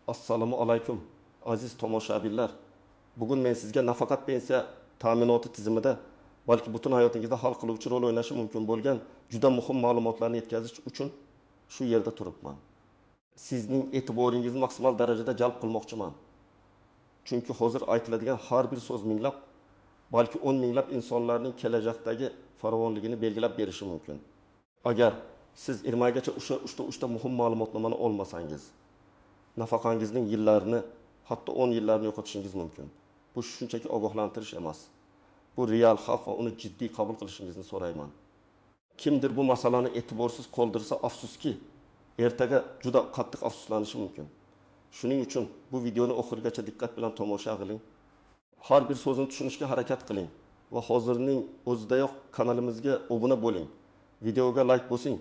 Assalomu alaykum, aziz tomoshabinlar. Bugun men sizga nafaqat pensiya ta'minoti tizimida, balki butun hayotingizda hal qiluvchi rol o'ynashi mumkin bo'lgan juda muhim ma'lumotlarni yetkazish uchun shu yerda turibman. Sizning e'tiboringizni maksimal darajada jalb qilmoqchiman. Chunki hozir aytiladigan har bir so'z minglab, balki 10 minglab insonlarning kelajakdagi farovonligini belgilab berishi mumkin. Agar siz irmaygacha o'sha uchta muhim ma'lumotnomani olmasangiz, nafaqangizning yillarini, hatto 10 yillarni yo'qotishingiz mumkin. Bu shunchaki ogohlantirish emas. Bu real xavf va uni jiddiy qabul qilishingizni so'rayman. Kimdir bu masalani e'tiborsiz qoldirsa, afsuski, ertaga juda qattiq afsuslanishi mumkin. Shuning uchun bu videoni oxirigacha diqqat bilan tomosha qiling. Har bir so'zini tushunishga harakat qiling va hozirning o'zidayoq kanalimizga obuna bo'ling. Videoga like bosing.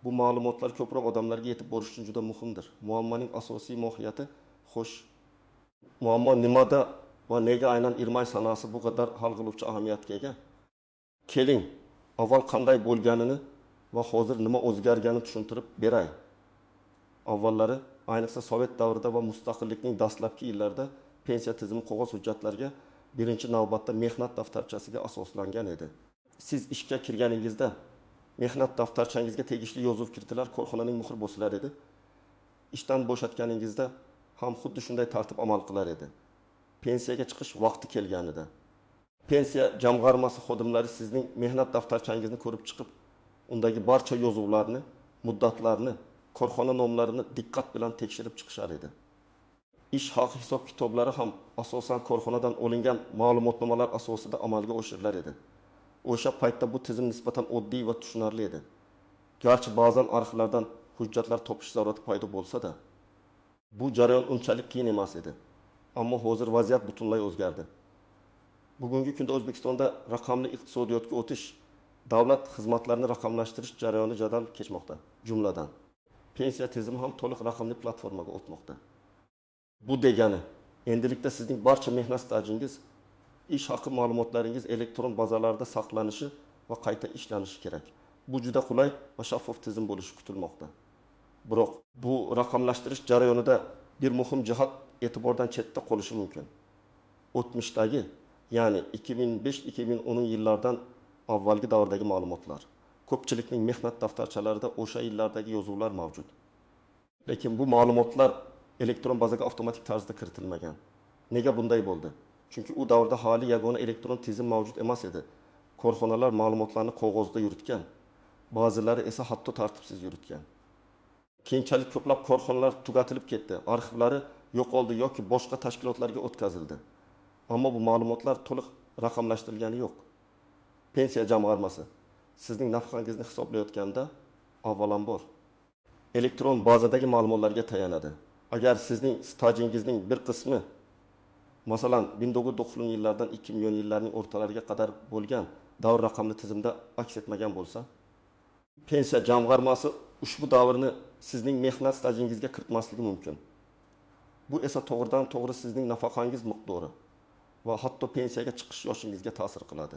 Bu ma'lumotlar ko'proq odamlarga yetib borish uchun juda muhimdir. Muammoning asosiy mohiyati, xo'sh, muammo nimada va nega aynan irmay sanasi bu qadar hal qiluvchi ahamiyatga ega? Keling, avval qanday bo'lganini va hozir nima o'zgarganini tushuntirib beray. Avvallari, ayniqsa Sovet davrida va mustaqillikning dastlabki yillarida pensiya tizimi qog'oz hujjatlarga, birinchi navbatda mehnat daftarchasiga asoslangan edi. Siz ishga kirganingizda mehnat daftarchangizga tegishli yozuv kiritilar, korxonaning muhri bosilar edi. Ishdan bo'shatganingizda ham xuddi shunday tartib amal qilar edi. Pensiyaga chiqish vaqti kelganida pensiya jamg'armasi xodimlari sizning mehnat daftarchangizni ko'rib chiqib, undagi barcha yozuvlarni, muddatlarni, korxona nomlarini diqqat bilan tekshirib chiqishar edi. Ish haqi hisob kitoblari ham asosan korxonadan olingan ma'lumotnomalar asosida amalga oshirilar edi. O'sha paytda bu tizim nisbatan oddiy va tushunarli edi. Garchi ba'zan arxivlardan hujjatlar topish zarurati paydo bo'lsa-da, bu jarayon unchalik qiyin emas edi. Ammo hozir vaziyat butunlay o'zgardi. Bugungi kunda O'zbekistonda raqamli iqtisodiyotga o'tish, davlat xizmatlarini raqamlashtirish jarayoni jadal kechmoqda. Jumladan, pensiya tizimi ham to'liq raqamli platformaga o'tmoqda. Bu degani, endilikda sizning barcha mehnat stajingiz, ish haqi ma'lumotlaringiz elektron bazalarda saqlanishi va qayta ishlanishi kerak. Bu juda qulay va shaffof tizim bo'lishi kutilmoqda. Biroq bu raqamlashtirish jarayonida bir muhim jihat e'tibordan chetda qolishi mumkin. O'tmishdagi, ya'ni 2005-2010 yillardan avvalgi davrdagi ma'lumotlar. Ko'pchilikning mehnat daftarchalarida o'sha yillardagi yozuvlar mavjud. Lekin bu ma'lumotlar elektron bazaga avtomatik tarzda kiritilmagan. Nega bunday bo'ldi? Chunki u davrda hali yagona elektron tizim mavjud emas edi. Korxonalar ma'lumotlarni qog'ozda yuritgan, ba'zilari esa hatto tartibsiz yuritgan. Keyinchalik ko'plab korxonalar tugatilib ketdi, arxivlari yo'qoldi yoki boshqa tashkilotlarga o'tkazildi. Ammo bu ma'lumotlar to'liq raqamlashtirilgani yo'q. Pensiya jamg'armasi sizning nafaqangizni hisoblayotganda avvalambor elektron bazadagi ma'lumotlarga tayanadi. Agar sizning stajingizning bir qismi, masalan, 1990 yillardan 2000 yillarning o'rtalariga qadar bo'lgan davr raqamli tizimda aks etmagan bo'lsa, pensiya jamg'armasi ushbu davrni sizning mehnat stajingizga kiritmasligi mumkin. Bu esa to'g'ridan to'g'ri sizning nafaqangiz miqdori va hatto pensiyaga chiqish yoshingizga ta'sir qiladi.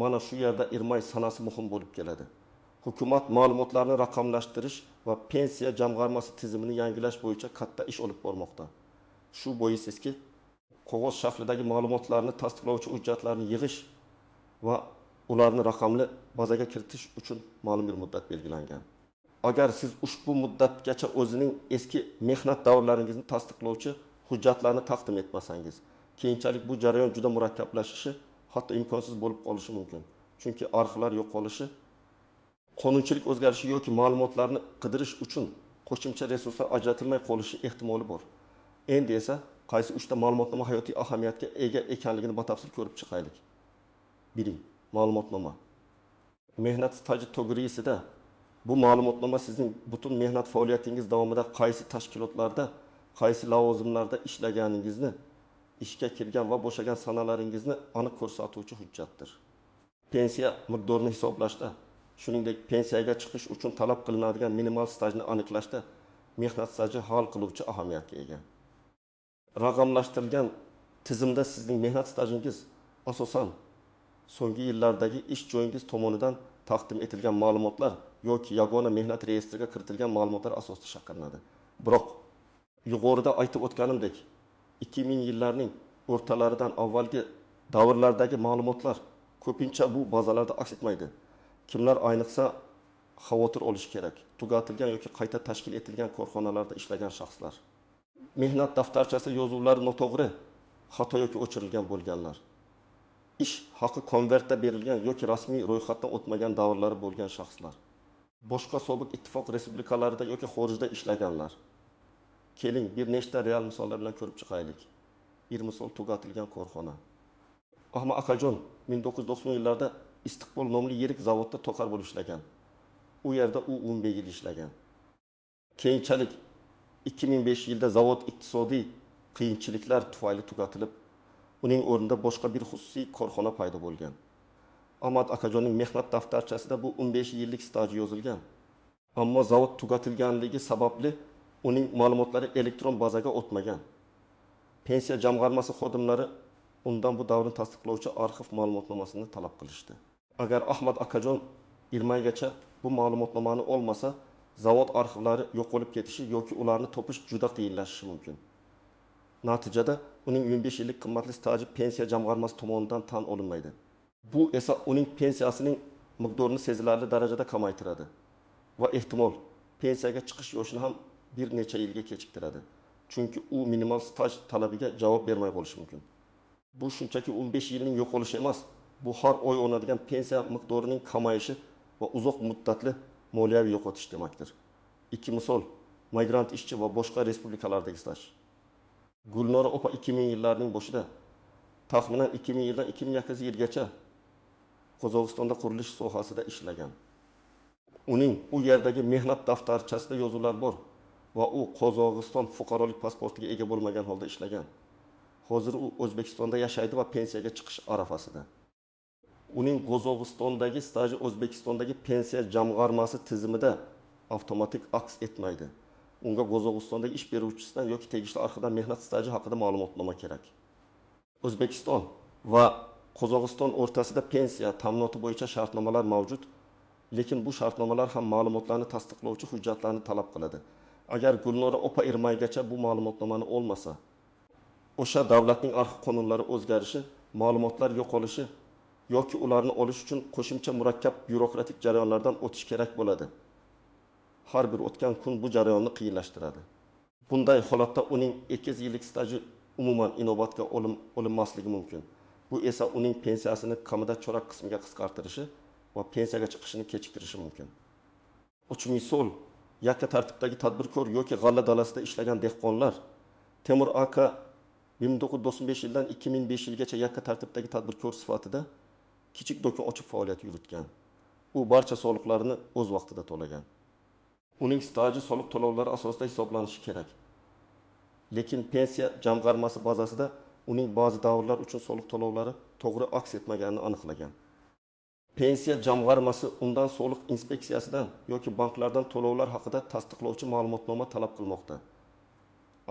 Mana shu yerda irmay sanasi muhim bo'lib keladi. Hukumat ma'lumotlarni raqamlashtirish va pensiya jamg'armasi tizimini yangilash bo'yicha katta ish olib bormoqda. Shu bois eski qog'oz shaklidagi ma'lumotlarni tasdiqlovchi hujjatlarni yig'ish va ularni raqamli bazaga kiritish uchun ma'lum bir muddat belgilangan. Agar siz ushbu muddatgacha o'zining eski mehnat davrlaringizni tasdiqlovchi hujjatlarni taqdim etmasangiz, keyinchalik bu jarayon juda murakkablashishi, hatto imkonsiz bo'lib qolishi mumkin. Chunki arxivlar yo'qolishi, qonunchilik o'zgarishi yoki ma'lumotlarni qidirish uchun qo'shimcha resurslar ajratilmay qolishi ehtimoli bor. Endi esa qaysi uchta ma'lumotnoma hayotiy ahamiyatga ega ekanligini batafsil ko'rib chiqaylik. 1. Ma'lumotnoma. Mehnat staji to'g'risida bu ma'lumotnoma sizning butun mehnat faoliyatingiz davomida qaysi tashkilotlarda, qaysi lavozimlarda ishlaganingizni, ishga kirgan va bo'shagan sanalaringizni aniq ko'rsatuvchi hujjatdir. Pensiya miqdorini hisoblashda, shuningdek pensiyaga chiqish uchun talab qilinadigan minimal stajni aniqlashda mehnat staji hal qiluvchi ahamiyatga ega. Raqamlashtirilgan tizimda sizning mehnat stajingiz asosan so'nggi yillardagi ish joyingiz tomonidan taqdim etilgan ma'lumotlar yoki yagona mehnat reyestriga kiritilgan ma'lumotlar asosida shakllanadi. Biroq Yuqorida aytib o'tganimdek, 2000 yillarning o'rtalaridan avvalgi davrlardagi ma'lumotlar ko'pincha bu bazalarda aks etmaydi. Kimlar ayniqsa xavotir olishi kerak? Tugatilgan yoki qayta tashkil etilgan korxonalarda ishlagan shaxslar. Mehnat daftarchasi yozuvlari noto'g'ri, xato yoki o'chirilgan bo'lganlar. Ish haqi konvertda berilgan yoki rasmiy ro'yxatdan o'tmagan davrlari bo'lgan shaxslar. Boshqa sobiq ittifoq respublikalarida yoki xorijda ishlaganlar. Keling, bir nechta real misollar bilan ko'rib chiqaylik. Bir misol tugatilgan korxona. Ahmad Akajon 1990 yillarda Istiqbol nomli yirik zavodda tokar bo'lib ishlagan. U yerda u 15 yil ishlagan. Keyinchalik 2005 yilda zavod iqtisodiy qiyinchiliklar tufayli tugatilib, uning o'rnida boshqa bir xususiy korxona paydo bo'lgan. Ahmad Akajonning mehnat daftarchasida bu 15 yillik staji yozilgan. Ammo zavod tugatilganligi sababli uning ma'lumotlari elektron bazaga o'tmagan. Pensiya jamg'armasi xodimlari undan bu davrni tasdiqlovchi arxiv ma'lumotnomasini talab qilishdi. Agar Ahmad Akajon 20 maygacha bu ma'lumotnomani olmasa, zavod arxivlari yo'qolib ketishi yoki ularni topish juda qiyinlashishi mumkin. Natijada uning 15 yillik qimmatli staji pensiya jamg'armasi tomonidan tan olinmaydi. Bu esa uning pensiyasining miqdorini sezilarli darajada kamaytiradi va ehtimol pensiyaga chiqish yoshini ham bir necha yilga kechiktiradi. Chunki u minimal staj talabiga javob bermay qolishi mumkin. Bu shunchaki 15 yilning yo'qolishi emas, bu har oy olinadigan pensiya miqdorining kamayishi va uzoq muddatli moliyaviy yo'qotish demakdir. Ikki misol: migrant ishchi va boshqa respublikalardagi staj. Gulnora opa 2000 yillarning boshida, taxminan 2000 yildan 2001 yilgacha Qozog'istonda qurilish sohasida ishlagan. Uning u yerdagi mehnat daftarchasida yozuvlar bor va u Qozog'iston fuqarolik pasportiga ega bo'lmagan holda ishlagan. Hozir u O'zbekistonda yashaydi va pensiyaga chiqish arafasida. Uning Qozog'istondagi staji O'zbekistondagi pensiya jamg'armasi tizimida avtomatik aks etmaydi. Unga Qozog'istondagi ish beruvchisidan yoki tegishli arxivdan mehnat staji haqida ma'lumotnoma kerak. O'zbekiston va Qozog'iston o'rtasida pensiya ta'minoti bo'yicha shartnomalar mavjud, lekin bu shartnomalar ham ma'lumotlarni tasdiqlovchi hujjatlarni talab qiladi. Agar Gulnora opa 1 maygacha bu ma'lumotnomani olmasa, o'sha davlatning arxiv qonunlari o'zgarishi, ma'lumotlar yo'qolishi yoki ularni olish uchun qo'shimcha murakkab byurokratik jarayonlardan o'tish kerak bo'ladi. Har bir o'tgan kun bu jarayonni qiyinlashtiradi. Bunday holatda uning 2 yillik staji umuman inobatga olinmasligi mumkin. Bu esa uning pensiyasini kamida chorak qismiga qisqartirishi va pensiyaga chiqishini kechiktirishi mumkin. Uch misol: yakka tartibdagi tadbirkor yoki g'alla dalasida ishlagan dehqonlar. Temur aka 1995 yildan 2005 yilgacha yakka tartibdagi tadbirkor sifatida kichik do'kon ochib faoliyat yuritgan. U barcha soliqlarni o'z vaqtida to'lagan. Uning staji soliq to'lovlari asosida hisoblanishi kerak. Lekin pensiya jamg'armasi bazasida uning ba'zi davrlar uchun soliq to'lovlari to'g'ri aks etmaganini aniqlagan. Pensiya jamg'armasi undan soliq inspeksiyasidan yoki banklardan to'lovlar haqida tasdiqlovchi ma'lumotnoma talab qilmoqda.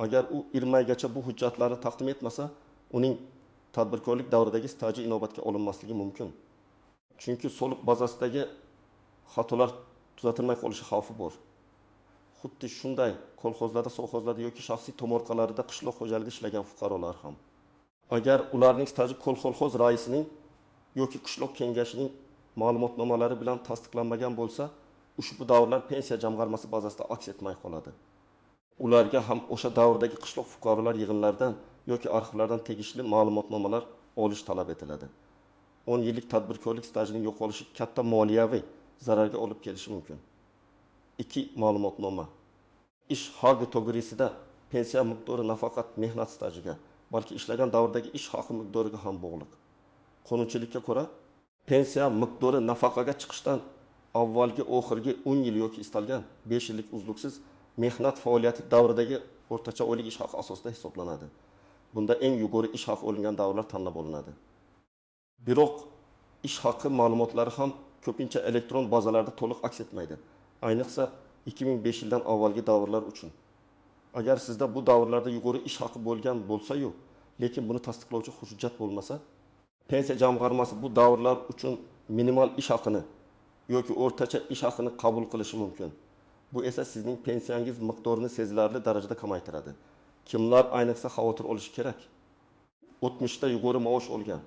Agar u 1 maygacha bu hujjatlarni taqdim etmasa, uning tadbirkorlik davridagi staji inobatga olinmasligi mumkin. Chunki soliq bazasidagi xatolar tuzatilmay qolishi xavfi bor. Xuddi shunday kolxozlarda, sovxozlarda yoki shaxsiy tomorqalarida qishloq xo'jaligida ishlagan fuqarolar ham. Agar ularning staji kolxoz raisining yoki qishloq kengashining ma'lumotnomalari bilan tasdiqlanmagan bo'lsa, ushbu davrlar pensiya jamg'armasi bazasida aks etmay qoladi. Ularga ham o'sha davrdagi qishloq fuqarolar yig'inlaridan yoki arxivlardan tegishli ma'lumotnomalar olish talab etiladi. 10 yillik tadbirkorlik stajining yo'qolishi katta moliyaviy zararga olib kelishi mumkin. Ikki ma'lumotnoma. Ish haqi to'g'risida pensiya miqdori nafaqat mehnat stajiga, balki ishlagan davrdagi ish haqi miqdoriga ham bog'liq. Qonunchilikka ko'ra, pensiya miqdori nafaqaga chiqishdan avvalgi oxirgi 10 yil yoki istalgan 5 yillik uzluksiz mehnat faoliyati davridagi o'rtacha oylik ish haqi asosida hisoblanadi. Bunda eng yuqori ish haqi olingan davrlar tanlab olinadi. Biroq ish haqi ma'lumotlari ham ko'pincha elektron bazalarda to'liq aks etmaydi. Ayniqsa 2005 yildan avvalgi davrlar uchun. Agar sizda bu davrlarda yuqori ish haqi bo'lgan bo'lsa-yu, lekin buni tasdiqlovchi hujjat bo'lmasa, pensiya jamg'armasi bu davrlar uchun minimal ish haqini yoki o'rtacha ish haqini qabul qilishi mumkin. Bu esa sizning pensiyangiz miqdorini sezilarli darajada kamaytiradi. Kimlar ayniqsa xavotir olishi kerak? O'tmishda yuqori maosh olgan,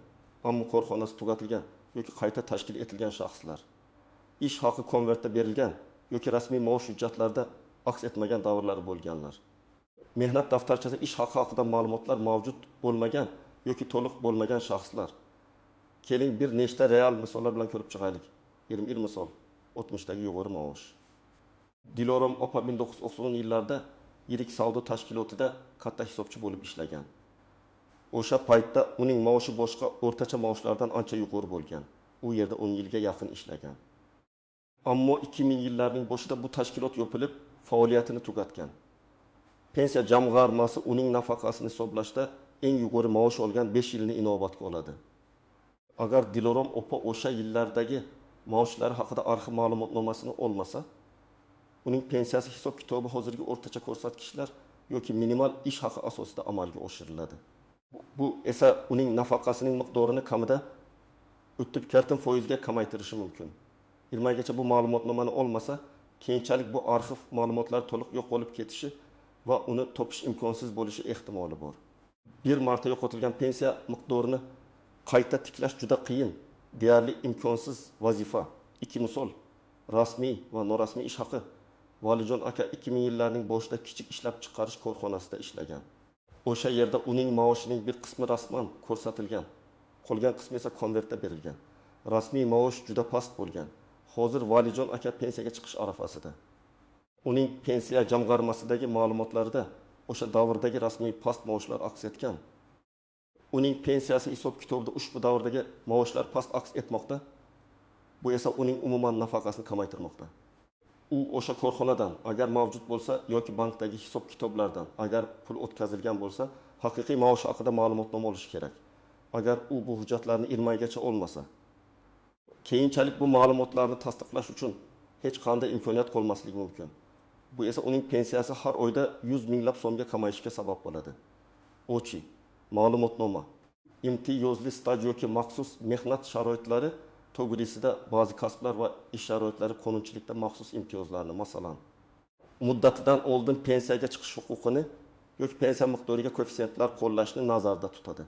ammo korxonasi tugatilgan yoki qayta tashkil etilgan shaxslar. Ish haqi konvertda berilgan yoki rasmiy maosh hujjatlarida aks etmagan davrlari bo'lganlar. Mehnat daftarchasida ish haqi haqida ma'lumotlar mavjud bo'lmagan yoki to'liq bo'lmagan shaxslar. Keling bir nechta real misollar bilan ko'rib chiqaylik. 21 misol. O'tmishdagi yuqori maosh. Dilorom opa 1990-yillarda yirik savdo tashkilotida katta hisobchi bo'lib ishlagan. O'sha paytda uning maoshi boshqa o'rtacha maoshlardan ancha yuqori bo'lgan. U yerda 10 yilga yaqin ishlagan. Ammo 2000-yillarning boshida bu tashkilot yopilib, faoliyatini tugatgan. Pensiya jamg'armasi uning nafaqasini hisoblashda eng yuqori maosh olgan 5 yilni inobatga oladi. Agar Dilorom opa o'sha yillardagi maoshlari haqida arxiv ma'lumotnomasini olmasa, uning pensiyasi hisob-kitobi hozirgi o'rtacha ko'rsatkichlar yoki minimal ish haqi asosida amalga oshiriladi. Bu esa uning nafaqasining miqdorini kamida 34% ga kamaytirishi mumkin. Irmaygacha bu ma'lumotnomani olmasa, keyinchalik bu arxiv ma'lumotlari to'liq yo'q bo'lib ketishi va uni topish imkonsiz bo'lishi ehtimoli bor. Bir marta yo'qotilgan pensiya miqdorini qayta tiklash juda qiyin, deyarli imkonsiz vazifa. 2 misol: rasmiy va norasmiy ish haqi. Valijon aka 2000-yillarning boshida kichik ishlab chiqarish korxonasida ishlagan. O'sha yerda uning maoshining bir qismi rasman ko'rsatilgan, qolgan qismi esa konvertda berilgan. Rasmiy maosh juda past bo'lgan. Hozir Valijon aka pensiyaga chiqish arafasida. Uning pensiya jamg'armasidagi ma'lumotlarida o'sha davrdagi rasmiy past maoshlar aks etgan. Uning pensiyasi hisob-kitobida ushbu davrdagi maoshlar past aks etmoqda. Bu esa uning umuman nafaqasini kamaytirmoqda. U o'sha korxonadan agar mavjud bo'lsa yoki bankdagi hisob-kitoblardan agar pul o'tkazilgan bo'lsa, haqiqiy maosh haqida ma'lumotnoma olishi kerak. Agar u bu hujjatlarni irmaygacha olmasa, keyinchalik bu ma'lumotlarni tasdiqlash uchun hech qanday imkoniyat qolmasligi mumkin. Bu esa uning pensiyasi har oyda 100 minglab so'mga kamayishiga sabab bo'ladi. Ochi, ma'lumotnoma, imtiyozli staj yoki maxsus mehnat sharoitlari to'g'risida ba'zi kasblar va ish sharoitlari qonunchilikda maxsus imtiyozlarni, masalan, muddatidan oldin pensiyaga chiqish huquqini yoki pensiya miqdoriga koeffitsiyentlar qo'llashni nazarda tutadi.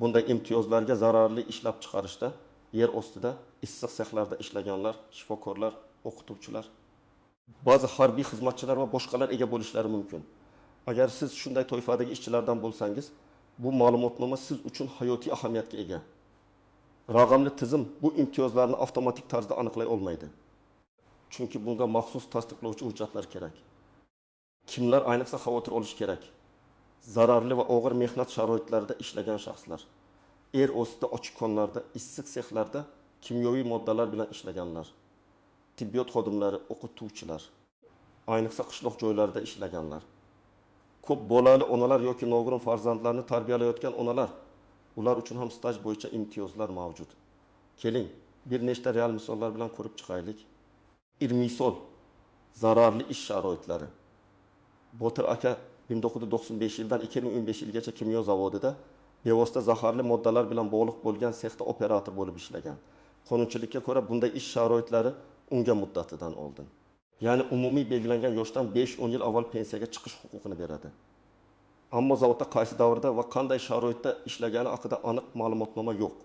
Bunday imtiyozlarga zararli ishlab chiqarishda, yer ostida, issiq sexlarda ishlaganlar, shifokorlar, o'qituvchilar, ba'zi harbiy xizmatchilar va boshqalar ega bo'lishlari mumkin. Agar siz shunday toifadagi ishchilardan bo'lsangiz, bu ma'lumotnoma siz uchun hayotiy ahamiyatga ega. Raqamli tizim bu imtiyozlarni avtomatik tarzda aniqlay olmaydi. Chunki bunga maxsus tasdiqlovchi hujjatlar kerak. Kimlar ayniqsa xavotir olishi kerak? Zararli va og'ir mehnat sharoitlarida ishlagan shaxslar, er ostida ochiq konlarda, issiq sexlarda kimyoviy moddalar bilan ishlaganlar, tibbiyot xodimlari, o'qituvchilar, ayniqsa qishloq joylarida ishlaganlar, ko'p bolali onalar yoki nogiron farzandlarni tarbiyalayotgan onalar, ular uchun ham staj bo'yicha imtiyozlar mavjud. Keling, bir nechta real misollar bilan ko'rib chiqaylik. Irmisol, zararli ish sharoitlari. Botir aka 1995-yildan 2015-yilgacha kimyo zavodida bevosita zaharli moddalar bilan bog'liq bo'lgan sexda operator bo'lib ishlagan. Qonunchilikka ko'ra bunday ish sharoitlari unga muddatidan oldin, ya'ni umumiy belgilangan yoshdan 5-10 yil avval pensiyaga chiqish huquqini beradi. Ammo zavodda qaysi davrda va qanday sharoitda ishlagani haqida aniq ma'lumotnoma yo'q.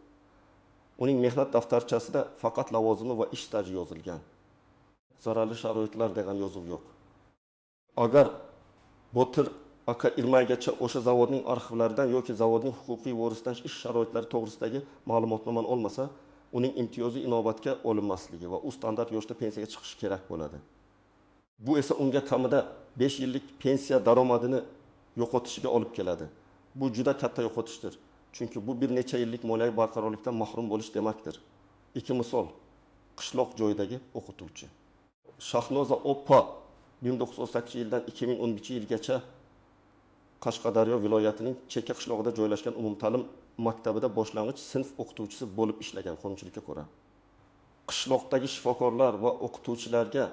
Uning mehnat daftarchasida faqat lavozimi va ish staji yozilgan. Zararli sharoitlar degan yozuv yo'q. Agar Botir aka irmaygacha o'sha zavodning arxivlaridan yoki zavodning huquqiy vorisidan ish sharoitlari to'g'risidagi ma'lumotnomani olmasa, uning imtiyozi inobatga olinmasligi va u standart yoshda pensiyaga chiqishi kerak bo'ladi. Bu esa unga kamida 5 yillik pensiya daromadini yo'qotishiga olib keladi. Bu juda katta yo'qotishdir. Chunki bu bir necha yillik moliyaviy barqarorlikdan mahrum bo'lish demakdir. 2 misol: qishloq joyidagi o'qituvchi. Shahnoza opa 1938-yildan 2011-yilgacha Qashqadaryo viloyatining chekka qishlog'ida joylashgan umumta'lim maktabida boshlang'ich sinf o'qituvchisi bo'lib ishlagan qonunchilikka ko'ra. Qishloqdagi shifokorlar va o'qituvchilarga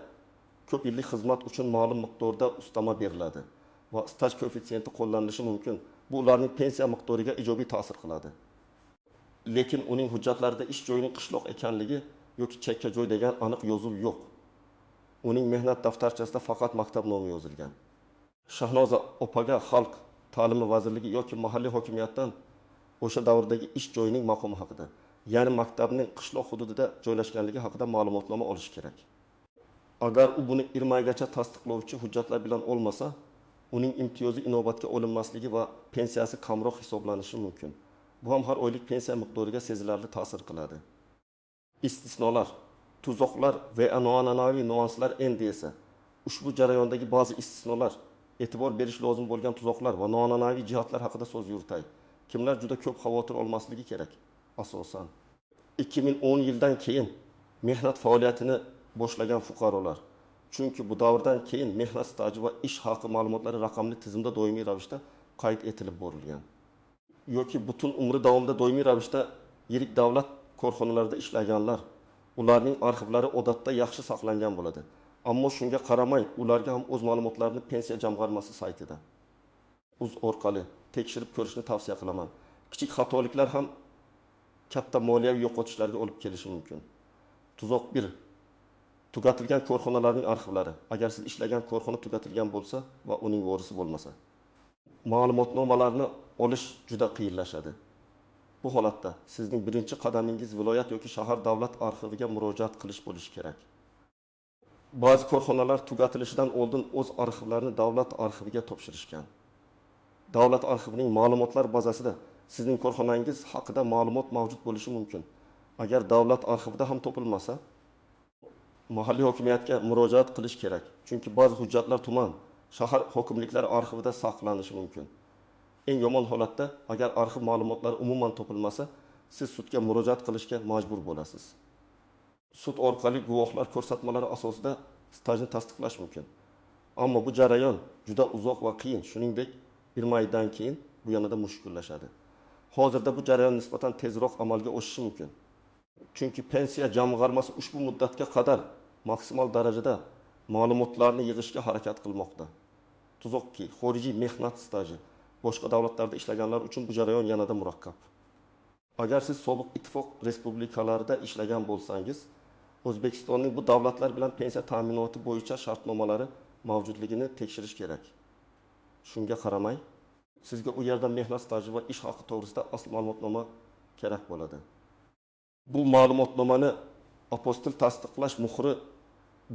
ko'p yillik xizmat uchun ma'lum miqdorda ustama beriladi va staj koeffitsiyenti qo'llanilishi mumkin. Bu ularning pensiya miqdoriga ijobiy ta'sir qiladi. Lekin uning hujjatlarida ish joyining qishloq ekanligi yoki chekka joy degan aniq yozuv yo'q. Uning mehnat daftarchasida faqat maktab nomi yozilgan. Shahnoza opaga Xalq ta'limi vazirligi yoki mahalliy hokimiyatdan o'sha davrdagi ish joyining maqomi haqida, ya'ni maktabning qishloq hududida joylashganligi haqida ma'lumotnoma olishi kerak. Agar u buni 1 maygacha tasdiqlovchi hujjatlar bilan olmasa, uning imtiyozi inobatga olinmasligi va pensiyasi kamroq hisoblanishi mumkin. Bu ham har oylik pensiya miqdoriga sezilarli ta'sir qiladi. Istisnolar, tuzoqlar va noan'anaviy nyuanslar. Endi esa ushbu jarayondagi ba'zi istisnolar, e'tibor berish lozim bo'lgan tuzoqlar va noan'anaviy jihatlar haqida so'z yuritay. Kimlar juda ko'p xavotir olmasligi kerak? Asosan 2010 yildan keyin mehnat faoliyatini boshlagan fuqarolar, chunki bu davrdan keyin mehnat staji va ish haqi ma'lumotlari raqamli tizimda doimiy ravishda qayd etilib borilgan. Yoki butun umri davomida doimiy ravishda yirik davlat korxonalarida ishlaganlar. Ularning arxivlari odatda yaxshi saqlangan bo'ladi, ammo shunga qaramay ularga ham o'z ma'lumotlarini Pensiya jamg'armasi saytida uz orqali tekshirib ko'rishni tavsiya qilaman. Kichik xatoliklar ham katta moliyaviy yo'qotishlarga olib kelishi mumkin. Tuzoq 1: tugatilgan korxonalarning arxivlari. Agar siz ishlagan korxona tugatilgan bo'lsa va uning vorisi bo'lmasa, ma'lumotnomalarni olish juda qiyinlashadi. Bu holatda sizning birinchi qadamingiz viloyat yoki shahar davlat arxiviga murojaat qilish bo'lishi kerak. Ba'zi korxonalar tugatilishidan oldin o'z arxivlarini davlat arxiviga topshirishgan. Davlat arxivining ma'lumotlar bazasida sizning korxonangiz haqida ma'lumot mavjud bo'lishi mumkin. Agar davlat arxivida ham topilmasa, mahalliy hokimiyatga murojaat qilish kerak, chunki ba'zi hujjatlar tuman, shahar hokimliklari arxivida saqlanishi mumkin. Eng yomon holatda, agar arxiv ma'lumotlari umuman topilmasa, siz sudga murojaat qilishga majbur bo'lasiz. Sud orqali guvohlar ko'rsatmalari asosida stajni tasdiqlash mumkin, ammo bu jarayon juda uzoq va qiyin. Shuningdek, 1 maydan keyin bu yanada mushkullashadi. Hozirda bu jarayon nisbatan tezroq amalga oshishi mumkin, chunki Pensiya jamg'armasi ushbu muddatga qadar maksimal darajada ma'lumotlarni yig'ishga harakat qilmoqda. Tuzoq 2: xorijiy mehnat staji. Boshqa davlatlarda ishlaganlar uchun bu jarayon yanada murakkab. Agar siz sobiq ittifoq respublikalarida ishlagan bo'lsangiz, O'zbekistonning bu davlatlar bilan pensiya ta'minoti bo'yicha shartnomalari mavjudligini tekshirish kerak. Shunga qaramay, sizga u yerda mehnat staji va ish haqi to'g'risida asl ma'lumotnoma kerak bo'ladi. Bu ma'lumotnomani apostil tasdiqlash muhri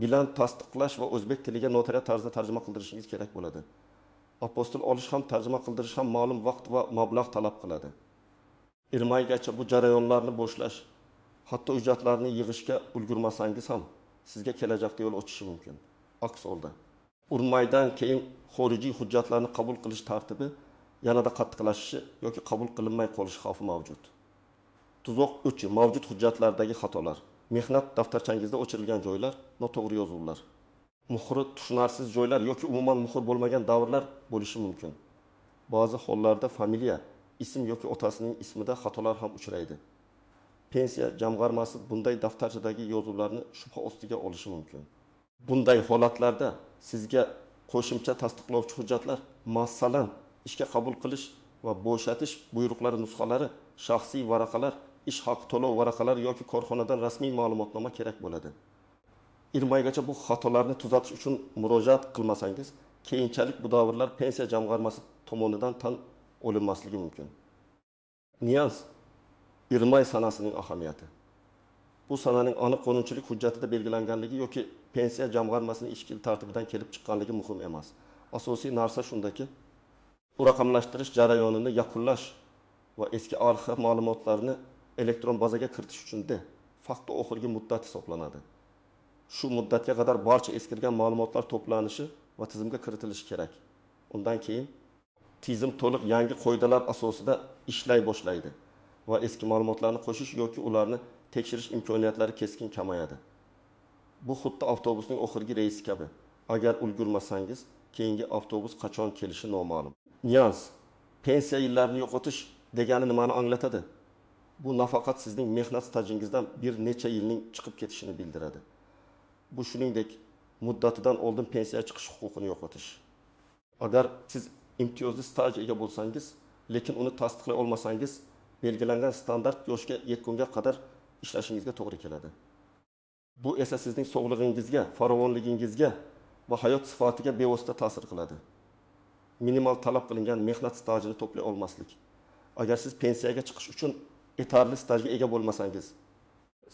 bilan tasdiqlash va o'zbek tiliga notarial tarzda tarjima qildirishingiz kerak bo'ladi. Apostil olish ham, tarjima qildirish ham ma'lum vaqt va mablag' talab qiladi. 1 maygacha bu jarayonlarni boshlash, hatto hujjatlarni yig'ishga ulgurmasangiz ham, sizga kelajakda yo'l ochishi mumkin. Aks holda, 1 maydan keyin xorijiy hujjatlarni qabul qilish tartibi yanada qattiqlashishi yoki qabul qilinmay qolishi xavfi mavjud. Tuzoq 3: mavjud hujjatlardagi xatolar. Mehnat daftarchangizda o'chirilgan joylar, noto'g'ri yozuvlar, muhri tushunarsiz joylar yoki umuman muhr bo'lmagan davrlar bo'lishi mumkin. Ba'zi hollarda familiya, ism yoki otasining ismida xatolar ham uchraydi. Pensiya jamg'armasi bunday daftarchadagi yozuvlarni shubha ostiga olishi mumkin. Bunday holatlarda sizga qo'shimcha tasdiqlovchi hujjatlar, masalan, ishga qabul qilish va bo'shatish buyruqlari nusxalari, shaxsiy varaqalar, ish haqi to'lov varaqalari yoki korxonadan rasmiy ma'lumotnoma kerak bo'ladi. 1 maygacha bu xatolarni tuzatish uchun murojaat qilmasangiz, keyinchalik bu davrlar Pensiya jamg'armasi tomonidan tan olinmasligi mumkin. Nyuans: 1 may sanasining ahamiyati. Bu sananing aniq qonunchilik hujjatida belgilanganligi yoki Pensiya jamg'armasining ichki tartibidan kelib chiqqanligi muhim emas. Asosiy narsa shundaki, u raqamlashtirish jarayonini yakunlash va eski arxiv ma'lumotlarini elektron bazaga kiritish uchun de facto oxirgi muddat hisoblanadi. Shu muddatga qadar barcha eskirgan ma'lumotlar to'planishi va tizimga kiritilishi kerak. Undan keyin tizim to'liq yangi qoidalar asosida ishlay boshlaydi va eski ma'lumotlarni qo'shish yoki ularni tekshirish imkoniyatlari keskin kamayadi. Bu xuddi avtobusning oxirgi reysi kabi: agar ulgurmasangiz, keyingi avtobus qachon kelishi noma'lum. Nyuans: pensiya yillarini yo'qotish degani nimani anglatadi? Bu nafaqat sizning mehnat stajingizdan bir necha yilning chiqib ketishini bildiradi, bu shuningdek muddatidan oldin pensiyaga chiqish huquqini yo'qotish. Agar siz imtiyozli stajga ega bo'lsangiz, lekin uni tasdiqlay olmasangiz, belgilangan standart yoshga yetgunga qadar ishlashingizga to'g'ri keladi. Bu esa sizning sog'lig'ingizga, farovonligingizga va hayot sifatiga bevosita ta'sir qiladi. Minimal talab qilingan mehnat stajini to'play olmaslik. Agar siz pensiyaga chiqish uchun yetarli stajga ega bo'lmasangiz,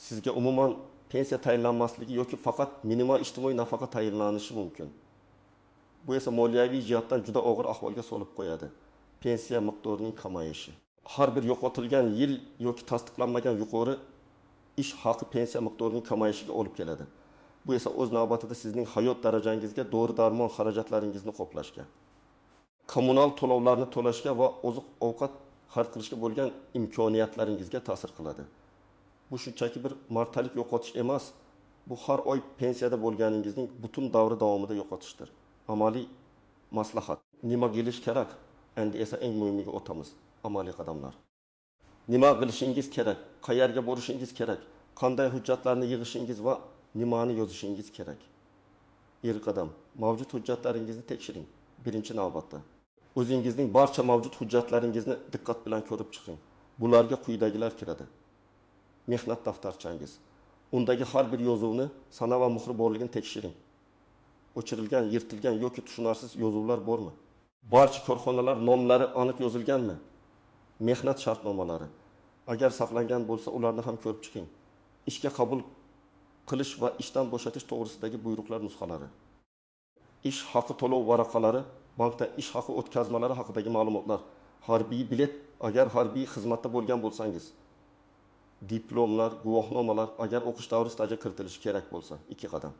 sizga umuman pensiya tayinlanmasligi yoki faqat minimal ijtimoiy nafaqa tayinlanishi mumkin. Bu esa moliyaviy jihatdan juda og'ir ahvolga solib qo'yadi. Pensiya miqdorining kamayishi. Har bir yo'qotilgan yil yoki tasdiqlanmagan yuqori ish haqi pensiya miqdorining kamayishiga olib keladi. Bu esa o'z navbatida sizning hayot darajangizga, dori-darmon xarajatlaringizni qoplashga, kommunal to'lovlarni to'lashga va oziq-ovqat xarid qilishga bo'lgan imkoniyatlaringizga ta'sir qiladi. Bu shunchaki bir martalik yo'qotish emas, bu har oy pensiyada bo'lganingizning butun davri davomida yo'qotishdir. Amaliy maslahat. Nima qilish kerak? Endi esa eng muhimiga o'tamiz. Amaliy qadamlar. Nima qilishingiz kerak? Qayerga borishingiz kerak? Qanday hujjatlarni yig'ishingiz va nimani yozishingiz kerak? Ilk qadam. Mavjud hujjatlaringizni tekshiring. Birinchi navbatda. O'zingizning barcha mavjud hujjatlaringizni diqqat bilan ko'rib chiqing. Bularga quyidagilar kiradi. Mehnat daftarchangiz. Undagi har bir yozuvni sana va muhri borligini tekshiring. O'chirilgan, yirtilgan yoki tushunarsiz yozuvlar bormi? Barcha korxonalar nomlari aniq yozilganmi? Mehnat shartnomalari. Agar saqlangan bo'lsa, ularni ham ko'rib chiqing. Ishga qabul qilish va ishdan bo'shatish to'g'risidagi buyruqlar nusxalari. Ish haqi to'lov varaqalari, bankda ish haqi o'tkazmalari haqidagi ma'lumotlar, harbiy bilet agar harbiy xizmatda bo'lgan bo'lsangiz, diplomlar, guvohnomalar agar o'qish davri stajga kiritilishi kerak bo'lsa, 2 qadam.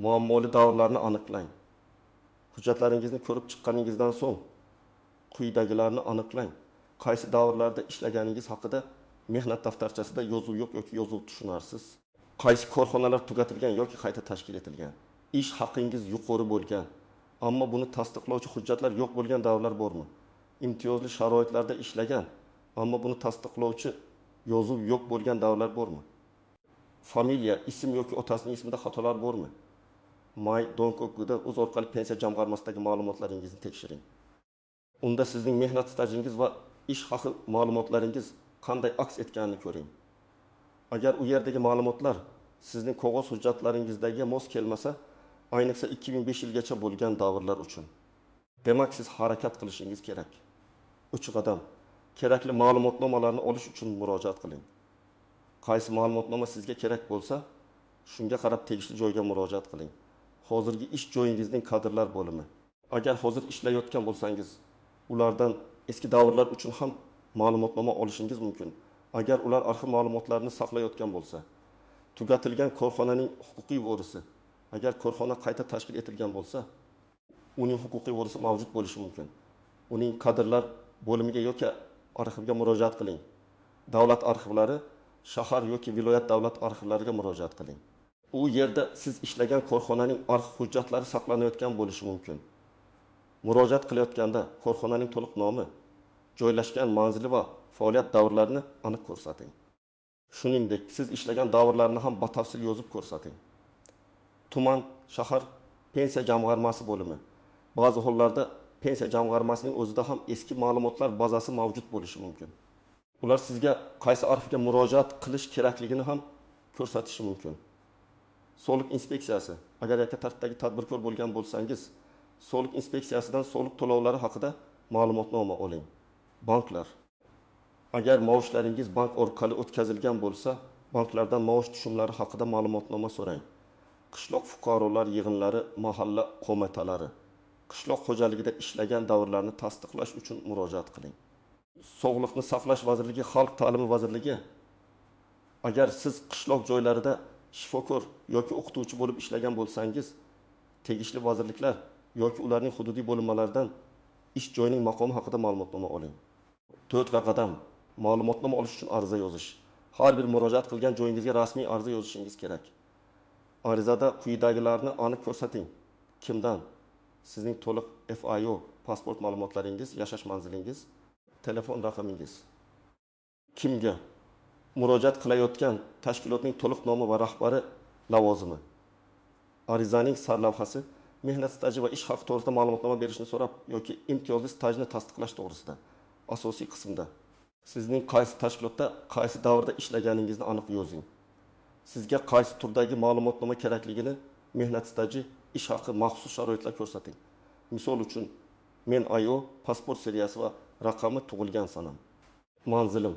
Muammoli davrlarni aniqlang. Hujjatlaringizni ko'rib chiqqaningizdan so'ng quyidagilarni aniqlang. Qaysi davrlarda ishlaganingiz haqida mehnat daftarchasida yozuv yo'q yoki yozuv tushunarsiz. Qaysi korxonalar tugatilgan yoki qayta tashkil etilgan. Ish haqingiz yuqori bo'lgan, ammo buni tasdiqlovchi hujjatlar yo'q bo'lgan davrlar bormi? Imtiyozli sharoitlarda ishlagan, ammo buni tasdiqlovchi yozuv yo'q bo'lgan davrlar bormi? Familiya, ism yoki otasining ismida xatolar bormi? My.gov.uz orqali pensiya jamg'armasidagi ma'lumotlaringizni tekshiring. Unda sizning mehnat stajingiz va ish haqi ma'lumotlaringiz qanday aks etganini ko'ring. Agar u yerdagi ma'lumotlar sizning qog'oz hujjatlaringizdagiga mos kelmasa, ayniqsa 2005 yilgacha bo'lgan davrlar uchun. Demak, siz harakat qilishingiz kerak. 3 qadam. Kerakli ma'lumotnomalarni olish uchun murojaat qiling. Qaysi ma'lumotnoma sizga kerak bo'lsa, shunga qarab tegishli joyga murojaat qiling. Hozirgi ish joyingizning kadrlar bo'limi. Agar hozir ishlayotgan bo'lsangiz, ulardan eski davrlar uchun ham ma'lumotnoma olishingiz mumkin. Agar ular arxiv ma'lumotlarini saqlayotgan bo'lsa, tugatilgan korxonaning huquqiy vorisi, agar korxona qayta tashkil etilgan bo'lsa, uning huquqiy vorisi mavjud bo'lishi mumkin. Uning kadrlar bo'limiga yoki arxivga murojaat qiling. Davlat arxivlari, shahar yoki viloyat davlat arxivlariga murojaat qiling. U yerda siz ishlagan korxonaning arxiv hujjatlari saqlanayotgan bo'lishi mumkin. Murojaat qilayotganda korxonaning to'liq nomi, joylashgan manzili va faoliyat davrlarini aniq ko'rsating. Shuningdek, siz ishlagan davrlarni ham batafsil yozib ko'rsating. Tuman, shahar pensiya jamg'armasi bo'limi. Ba'zi hollarda pensiya jamg'armasining o'zida ham eski ma'lumotlar bazasi mavjud bo'lishi mumkin. Ular sizga qaysi arxivga murojaat qilish kerakligini ham ko'rsatishi mumkin. Soliq inspeksiyasi. Agar yakka tartibdagi tadbirkor bo'lgan bo'lsangiz, soliq inspeksiyasidan soliq to'lovlari haqida ma'lumotnoma oling. Banklar. Agar maoshlaringiz bank orqali o'tkazilgan bo'lsa, banklardan maosh tushumlari haqida ma'lumotnoma so'rang. Qishloq fuqarolar yig'inlari, mahalla qo'mitalari, qishloq xo'jaligida ishlagan davrlarni tasdiqlash uchun murojaat qiling. Sog'liqni saqlash vazirligi, Xalq ta'limi vazirligi. Agar siz qishloq joylarida shifokor yoki o'qituvchi bo'lib ishlagan bo'lsangiz, tegishli vazirliklar yoki ularning hududiy bo'linmalaridan ish joyining maqomi haqida ma'lumotnoma oling. 4 qadam. Ma'lumotnoma olish uchun ariza yozish. Har bir murojaat qilgan joyingizga rasmiy ariza yozishingiz kerak. Arizada quyidagilarni aniq ko'rsating. Kimdan? Sizning to'liq FIO, pasport ma'lumotlaringiz, yashash manzilingiz, telefon raqamingiz. Kimga? Murojaat qilayotgan tashkilotning to'liq nomi va rahbari lavozimi. Arizaning sarlavhasi mehnat staji va ish haqi to'g'risida ma'lumotnoma berishni so'rab yoki imtiyozli stajni tasdiqlash to'g'risida. Asosiy qismda sizning qaysi tashkilotda, qaysi davrda ishlaganingizni aniq yozing. Sizga qaysi turdagi ma'lumotnoma kerakligini mehnat staji, ish haqi, maxsus sharoitlar ko'rsating. Misol uchun, Men IO, pasport seriyasi va raqami, tug'ilgan sanam. Manzilim.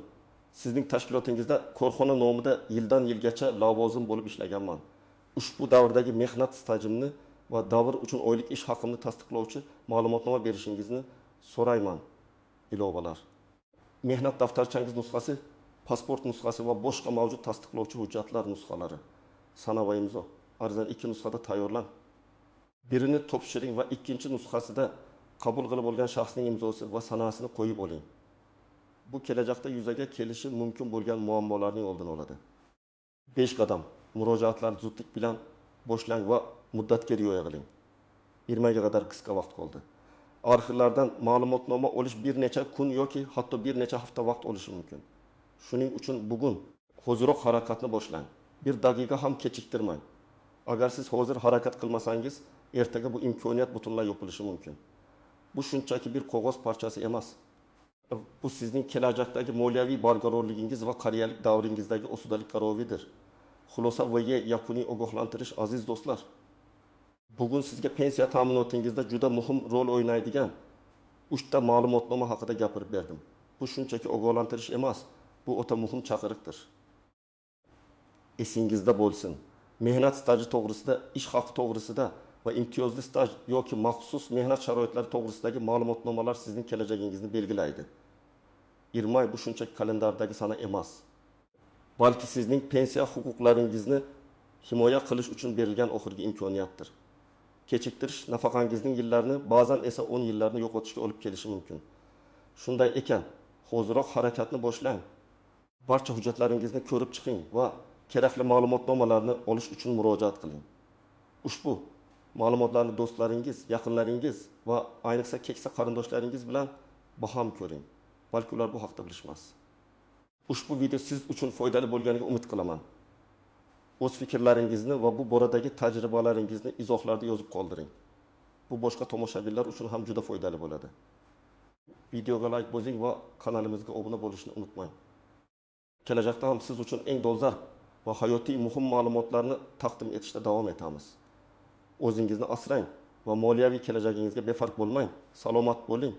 Sizning tashkilotingizda korxona nomida yildan yilgacha lavozim bo'lib ishlaganman. Ushbu davrdagi mehnat stajimni va davr uchun oylik ish haqimni tasdiqlovchi ma'lumotnoma berishingizni so'rayman. Ilovalar. Mehnat daftarchangiz nusxasi, pasport nusxasi va boshqa mavjud tasdiqlovchi hujjatlar nusxalari. Sana va imzo. Arizani 2 nusxada tayyorlang. Birini topshiring va ikkinchi nusxasida qabul qilib olgan shaxsning imzosi va sanasini qo'yib oling. Bu kelajakda yuzaga kelishi mumkin bo'lgan muammolarning oldini oladi. 5 qadam. Murojaatlarni zudlik bilan boshlang va muddatga rioya qiling. 20 ga qadar qisqa vaqt qoldi. Arxivlardan ma'lumotnoma olish bir necha kun yoki hatto bir necha hafta vaqt olishi mumkin. Shuning uchun bugun hoziroq harakatni boshlang. Bir daqiqa ham kechiktirmang. Agar siz hozir harakat qilmasangiz, ertaga bu imkoniyat butunlay yopilishi mumkin. Bu shunchaki bir qog'oz parchasi emas. Bu sizning kelajakdagi moliyaviy barqarorligingiz va qariyalik davringizdagi osudalik qarovidir. Xulosa va yakuniy ogohlantirish, aziz do'stlar. Bugun sizga pensiya ta'minotingizda juda muhim rol o'ynaydigan 3 ta ma'lumotnoma haqida gapirib berdim. Bu shunchaki ogohlantirish emas, bu o'ta muhim chaqiriqdir. Esingizda bo'lsin. Mehnat staji to'g'risida, ish haqi to'g'risida va imtiyozli staj yoki maxsus mehnat sharoitlari to'g'risidagi ma'lumotnomalar sizning kelajagingizni belgilaydi. 20 may bu shunchaki kalendardagi sana emas, balki sizning pensiya huquqlaringizni himoya qilish uchun berilgan oxirgi imkoniyatdir. Kechiktirish nafaqangizning yillarini, ba'zan esa 10 yillarni yo'qotishga olib kelishi mumkin. Shunday ekan, hoziroq harakatni boshlang. Barcha hujjatlaringizni ko'rib chiqing va kerakli ma'lumotnomalarni olish uchun murojaat qiling. Ushbu ma'lumotlarni do'stlaringiz, yaqinlaringiz va ayniqsa keksa qarindoshlaringiz bilan baham ko'ring. Balki ular bu haqda bilishmas. Ushbu video siz uchun foydali bo'lganiga umid qilaman. O'z fikrlaringizni va bu boradagi tajribalaringizni izohlarda yozib qoldiring. Bu boshqa tomoshabinlar uchun ham juda foydali bo'ladi. Videoga like bosing va kanalimizga obuna bo'lishni unutmang. Kelajakda ham siz uchun eng dolzarb va hayotiy muhim ma'lumotlarni taqdim etishda davom etamiz. O'zingizni asrang va moliyaviy kelajagingizga befarq bo'lmang. Salomat bo'ling.